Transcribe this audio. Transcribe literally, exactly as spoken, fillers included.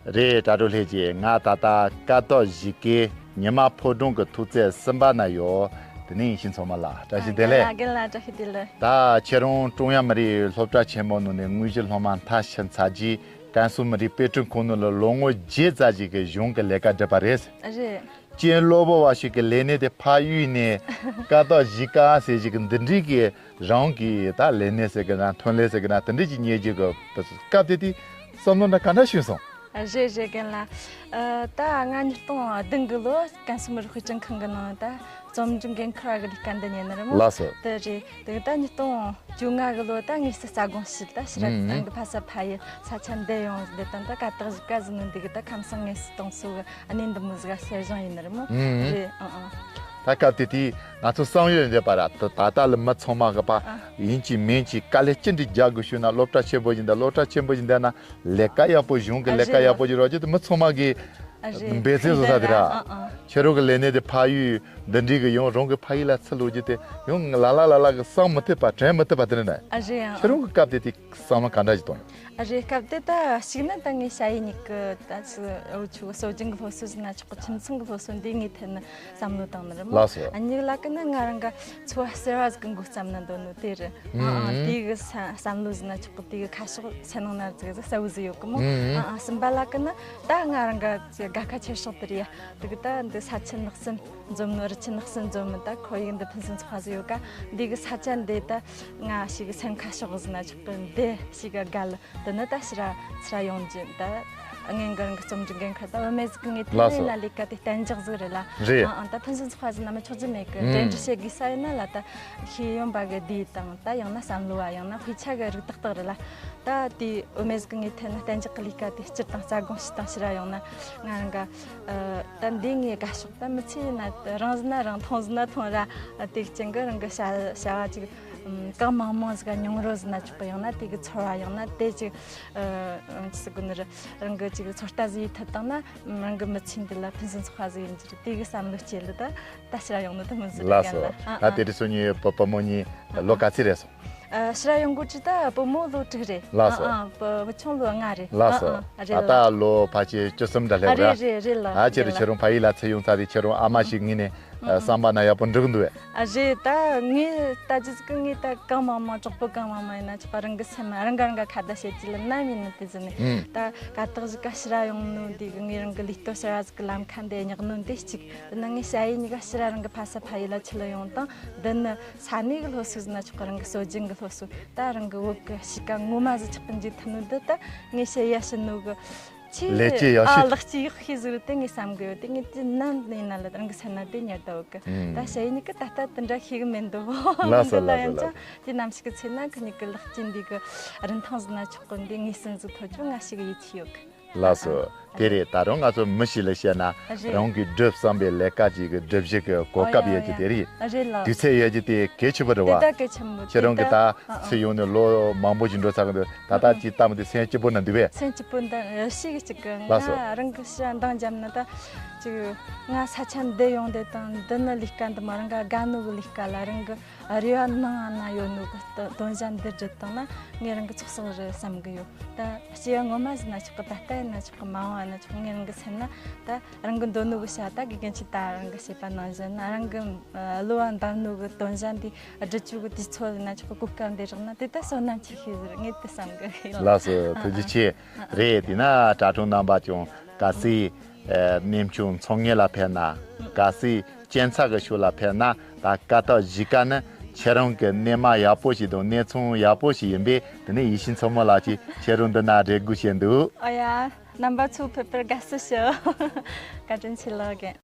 རེད། དྲ་གྲོགས་ལྷན་རྒྱས། ང་ད་ལྟ་ཀ་ཏོག་གཞིས་ཀའི་ཉི་མ་ཕོ་བྲང་གི་ཐོག་བརྩེགས་གསུམ་པ་ན་ཡོད། དེ་ནས་ཡིད་བཞིན་མཚོ་མོ་ལགས། བཀྲ་ཤིས་བདེ་ལེགས། རྒན་ལགས། རྒན་ལགས། བཀྲ་ཤིས་བདེ་ལེགས། ད་ཁྱེད་རང་ཀྲུང་དབྱང་མི་རིགས་སློབ་གྲྭ་ཆེན་མོ་ནང་ནས་དངོས་གཞི་སློབ་མ་མཐར་ཕྱིན་ཚར་རྗེས། ཀན་སུའུ་མི་རིགས་དཔེ་སྐྲུན་ཁང་ནང་ལ་ལོ་ངོ་བརྒྱད་ཙམ་ཞིག་གི་གཞུང་གི་ལས་ཀ་བསྒྲུབས་པ་རེད། རེད། ཅན་གློ་བུར་བ་ཞིག་གི་ལས་གནས་དེ་ཕར་གཡུགས་ནས། ཀ་ཏོག་གཞིས་ཀ་ཟེར་ཞིག་གི་འདི་འདྲའི་གི་རང་གི་ད་ལས་གནས་ཟེར་གི་ན། ཐོན་ལས་ཟེར་གི་ན། དེ་འདྲའི་ཅིག་རྙེད་རྒྱུ་གི་སྐབས་དེ་དེ་བསམ་བློ་འདྲ་ག་འདྲ་བྱུང་སོང་། ཨ། རེད་རེད། རྒན་ལགས། ཨ། ད་ང་ཉིས་སྟོང་བདུན་གི་ལོ་ཀན་སུའུ་མི་རིགས་དཔེ་སྐྲུན་ཁང་གི་ནང་ད་རྩོམ་སྒྲིག་འགན་འཁུར་བ་གི་ལས་ཀ་འདི་ཉན་ནི་རེད་མོ། ལགས་སོ། དེ་རེད། དེ་ད་ཉིས་སྟོང་བཅོ་ལྔ་གི་ལོ་ད་དངོས་སུ་རྩ་དགོངས་ཞུས། ད་ཕྱིར་ཨུ་ཨུ། རང་གི་ཕ་ས་ཕ་ཡུལ་ས་ཆ་འདི་ཡོང་བསྡད་དང་། ད་ཀ་ཏོག་གཞིས་ཀ་ཟེར་ནི་འདི་གི་ད་ཁམས་སངས་ངེས་སུ་གཏོང་སྲོལ་གི་གནས་འདི་མོ་ཟིག་ག་གསར་བཞེངས་ཡིན་ནི་རེད་མོ། ཨུ་ཨུ། རེད། ཨང་ཨང་། ད་སྐབས་དེ་དུས་ང་ཚོ་བསམ་ཡོད་འདོད་པ་ར། ད་ད་ལྟ་ལ་མི་ཚང་མ་གི་པ། ཨ། ཡིན་གཅིག་མིན་གཅིག་དཀའ་ལས་ཅི་འདྲའི་རྒྱག་དགོས་ཞུ་ན། སློབ་གྲྭ་ཆེན་པོ་ཞིག་འདི། སློབ་གྲྭ་ཆེན་པོ་ཞིག་འདི་ན་ལས་ཀ་ཡག་པོ། གཞུང་གི་ལས་ཀ་ཡག་པོ་ཞིག་རག་རྒྱུ་དེ་མི་ཚང་མ་གི་ཨ་རེད། འབད་བརྩོན་བཟོ་ས་དེ་ར། ཨ་ཨ། ཁྱེད་རང་གི་ལས་གནས་དེ་ཕ་ཡུལ་འདི་འདྲའི་གི་ཡང་རང་གི་ཕ་ཡུལ་ལ་ཚུར་ལོག་རྒྱུ་དེ་ཡང་ལ་ལ་ལ་ལ་གི་བསམ་མི་ཐུབ་པ། དྲན་མི་ཐུབ་པ་དེ་འདྲ་ནི། ཨ་རེད། ཨ་ཨ། ཁྱེད་རང་གི་སྐབས་དེ་དེ་བསམ་བློ་ག་འདྲ་ཞིག་བཏང་ཡོད། ཨ་རེད། སྐབས་དེ་ད་གཅིག་ནི་ད་ངའི་ཞ་ཡི་གཉིས་ཀྱི་ད་ཅིག་འུ་ཆོ་སྲོལ་རྒྱུན་གྱི་སློབ་གསོ་ཟེར་ན་ཆོག་གི། ཁྱིམ་ཚང་གི་སློབ་གསོ་འདི་ངའི་ཐད་ནས་བསམ་བློ་བཏང་ནི་རེད་མོ། ལགས་སོ། ཨ། གཉིས་ལ་གི་ནི་ང་རང་གི་འཚོ་བ་གསར་བ་ཟིག་གི་འགོ་བརྩམས་ན་འདོད་ནོ་དེ་རེད། ཨ་ཨ། ཨུ། དེ་གི་ས་བསམ་བློ་ཟེར་ན་ཆོག་གི། དེ་གི་ཁ་ཕྱོགས་སེམས་ནང་ན་ཟིག་ཟིག་གསལ་བོ་ཟིག་ཡོད་གི་མོ། ཨུ་ཨ། ཨ། གསུམ་པ་ལ་གི་ནི་ད་ང་རང་གི་དགའ་ཁ་ཆེ་ཤོས་དེ་རེད་ཡ། དེ་གི་ད་འདི་ས་ཆེན་ནགས་གསུམ་འཛོམས་ནོ། རི་ཆེན་ནགས་གསུམ་འཛོམས་ནོ་ད་ཁོར་ཡུག་འདི་ཕུན་སུམ་ཚོགས་པ་ཟིག་ཡོད་ཀ། འདི་གི་ས་ཆ་འདི་ད་ང་ཞིག་གི་སེམས་ཁ་ཕྱོགས་ཟེར་ན་ཆོག་གི། འདི་ཞིག་ག་དགའ་ལ། དེ་ནི་ད་ཕྱིར་ར་ཕྱིར་ར་ཡོང་རྒྱུ་ད་ངའི་འགན་གི་རྩོམ་སྒྲིག་འགན་འཁུར་ད་བུད་མེད་ཟིག་གི་ངའི་ཐད་ལགས་ནས་སོ། ན་ལས་ཀ་དེ་གཏན་འཇགས་ཟིག་རེད་ལ། རེད། ཨ་ཨ། ད་ཕུན་སུམ་ཚོགས་པ་ཟིག་ན་མི་ཆོག་རྒྱུ་མེད་གི། ཨུ། འབྲེལ་འདྲིས་བྱེད་དགོས་ས་ཡིན་ན་ལ་ད་ཤེས་ཡོན་པ་གི་དེ་དང་ད་ཡང་ན་བསམ་བློ་བ་ཡང་ན་དཔེ་ཆ་གི་རིགས་ཏག་ཏག་རེད་ལ། ད་དེ་བུད་མེད་ཟིག་གི་ངའི་ཐད་ན་གཏན་འཇགས་གི་ལས་ཀ་དེ་སྤྱིར་བཏང་རྩ་དགོངས་ཞུས་དང་ཕྱིར་ར་ཡོང་ན་ང་རང་ག་ཨ། ད་འདི་ངའི་དགའ་ཕྱོགས། ད་མི་ཚེ་ཡིན་ན་རིང་ཟིན་ན་རིང་། ཐུང་ཟིན་ན་ཐུང་ར། དེ་རྐྱེན་གི་རང་གི་བྱ་བྱ་བ་ཅིག་ཨམ། གང་མང་མང་ཟིག་ག་མྱོང་རོལ་ཟེར་ན་ཆོག་གི། ཡང་ན་དེ་གི་ཚོར་བ། ཡང་ན་དེ་ཅིག་ཨ། ཅི་ཟེར་དགོས་ནི་རེད། རང་གི་ཅིག་ཚོད་ལྟ་ཟིག་ཡེད་ཐུབ་བཏང་ན་རང་གི་མི་ཚེ་འདི་ལ་ཕུན་སུམ་ཚོགས་པ་ཟིག་ཡིན་རྒྱུ་རེད། དེ་གི་བསམ་བློ་སྐྱེས་ལ་ད་ད་ཕྱིར་ར་ཡོང་ནི་དེ་མོ་ཟིག་རེད། ལགས་སོ། ཨ་ད་ཨ། དེ་རིང་སང་ཉིན་བུ་བུ་མོ་གཉིས་ལོ་ག་ཚོད་རེད་སོང་། ཨ། ཕྱིར་ར་ཡོང་གོ་དུས་ད་བུ་མོ་ལོ་དྲུག་རེད། ལགས་སོ། ཨ་ཨ། བུ་བུ་ཆུང་ལོ་ལྔ་རེད། ལགས་སོ། ཨ་ཨ། རེད་ད་ལ། ད་ལོ་ཕལ་ཆེར་བཅུ་གསུམ་འདྲ་ཨ་སླེབས་ར། རེད་རེད་རེད་ལ། ཨ་ཁྱེད་རེད་རེད་ལ། ཁྱེད་རང་ཕ་ཡུལ་ལ་ཚུར་ཡོང་ཚར་དུས་ཁྱེད་རང་ཨ་མ་ཞིག་ངོས་ནས་ཨ། བསམ་པ་ན་ཡག་པོ་འགྲིག་འདུག་བས། ཨ་རེད། ད་ངས་ལྟ་རྒྱུ་ཟིག་གི་ངས་ད་གང་མང་མང་གྲོགས་པོ་གང་མང་མང་ཡིན་ན་ཆོག་པ། རང་གི་སེམས་རང་ག་རང་ག་ཁ་བརྡ་བྱེད་རྒྱུ་ལ་ནམ་ཡིན་ན་དེ་ཟིན་ནས། ཨུམ། ད་ཀ་ཏོག་གཞིས་ཀ་ཕྱིར་ར་ཡོང་ནོ་འདི་གི་ངས་རང་གི་ལུས་སྟོབས་གསར་བ་ཟིག་གི་ལམ་ཁ་འདི་སྙེག་ནོ་འདི་གཅིག་དེ་ན་ངའི་ཞ་ཡི་གཉིས་ཀ་ཕྱིར་ར་རང་གི་ཕ་ས་ཕ་ཡུལ་ལ་ཁྲིད་ལ་ཡོང་དང་། འདི་ནི་ས་གནས་གི་སློབ་གསོ་ཟེར་ན་ཆོག་གི། རང་གི་སྲོལ་རྒྱུན་གི་སློབ་གསོ། ད་རང་གི་བོད་གི་གཤིས་ཀ་ངོ་མ་ཟིག་ཆགས་གི་འཇུག་ཐུབ་ནོ་འདི་ད་ངས་ཞ་ཡི་ཡ་བྱིན་ནོ་གི་ཆེས་ལེགས་སྐྱེས་ཡག་ཤོས། ཨ། ལེགས་སྐྱེས་ཡག་ཤོས་ཟིག་རེད་དེ་ངས་བསམ་གི་ཡོད། དེ་ངས་དེ་ནམ་ཡིན་ན་ལ་རང་གི་སེམས་ན་དེ་ཉར་བསྡད་ཡོད་གི། ཨུམ། ད་ཞ་ཡི་གཉིས་ཀ་ད་ལྟ་དེ་འདྲ་ཤེས་གི་མེད་འདུག་ལགས་སོ། འདི་ལ་ལགས་ཡང་སོ། ཅང་དེ་ནམ་ཞིག་གི་ཚེ་ན་ཁོ་གཉིས་ཀི་ལེགས་སྐྱེས་འདི་གི་རིན་ཐང་ཟེར་ན་ཆོག་གི། འདི་ངའི་སེམས་ཟིག་ཐོབ་ཆོག་ང་ཞིག་ཡིད་ཆེས་ཡོད་གི། ལགས་སོ། ཨ། དེ་རེད། ད་རུང་ང་ཚོ་མི་ཞིག་ལ་བཤད་ན། རེད། རང་གིས་སྒྲུབ་བསམ་པའི་ལས་ཀ་ཅིག་གི་སྒྲུབ་བྱེད་ཀྱི་གོ་སྐབས་ཡོད་རྒྱུ་དེ་རེད། ཨ་རེད་ལགས། དུས་ཚོད་ཡོད་རྒྱུ་དེ་གལ་ཆེན་པོ་རེད་བ། དེ་ད་གལ་ཆེན་པོ། ཁྱེད་རང་གིས་ད་ཨ་ཨ། ཚུར་ཡོང་ནས་ལོ་མང་པོ་ཞིག་འགྲོ་ཚར་གི་འདུག་ད་ལྟ་ཅིག་གཏམ་དེ་སེམས་སྐྱིད་པོ་ན་འདུག་བས། སེམས་སྐྱིད་པོ་འདུག་ཞེ་གི་ཅིག་གི། ལགས་སོ། ང་རང་གི་ཕྱིར་འདང་བརྒྱབ་ན་ད་ཅིག་ང་ས་ཆ་འདི་ཡོང་དེ་དང་འདི་ནི་ལས་ཀ་འདི་མོ་རང་ག་དགའ་ནོ་གི་ལས་ཀ་ལ་རང་གི་རེ་བ་ནང་ན་ཡོད་ནོ་གི་དོན་བྱ་འདི་བསྒྲུབས་བཏང་ན་ངས་རང་གི་ཚོགས་བསགས་རེད་བསམ་གི་ཡོད། ད་སྐྱེ་བ་སྔོན་མ་ཟེར་ན་ཆོག་གི། ད་ལྟ་ཡིན་ན་ཆོག་གི། མ་འོངས་ཡིན་ན་ཆོག་གི། ངས་རང་གི་སེམས་ན་ད་རང་གི་འདོད་ནོ་གི་བྱ། ད་དགེ་རྒན་ཆེ་ད་རང་གི་བྱས་པ་ནང་བཞིན་ན་རང་གི་བློ་བ་འདར་ནོ་གི་དོན་བྱ་འདི་བསྒྲུབ་བཅུག་གི་དུས་ཚོད་ཡིན་ན་ཆོག་གི། གོ་སྐབས་འདི་རག་ན་དེ་ད་བསོད་ནམས་ཆེ་ཤོས་ཟེར་ངས་དེ་བསམ་གི་ཡོད། ལགས་སོ། ཐུགས་རྗེ་ཆེ། རེད། དེ་ན་དྲ་གྲོགས་རྣམ་པ་ཀྱང་གལ་སྲིད་ཨ་གནས་ཆུང་ཚོང་ངེས་ལ་ཕེབས་ན། གལ་སྲིད་གཅན་ཚ་གི་ཕྱོགས་ལ་ཕེབས་ན། ད་ཀ་ཏོག་གཞིས་ཀ་ནི་ཁྱེད་རང་གི་གནས་མ་ཡག་པོ་ཞིག་དང་གནས་ཚང་ཡག་པོ་ཞིག་ཡིན་པས། དེ་ནས་ཡིད་བཞིན་མཚོ་མོ་ལགས་ཀྱིས་ཁྱེད་རང་འདི་ན་རེ་སྒུག་བྱས་འདུག་ཨ་ཡ། རྣམ་པ་ཚོ་ཕེབས་པར་དགའ་བསུ་ཞུ། བཀའ་དྲིན་ཆེ་ལགས་རྒན།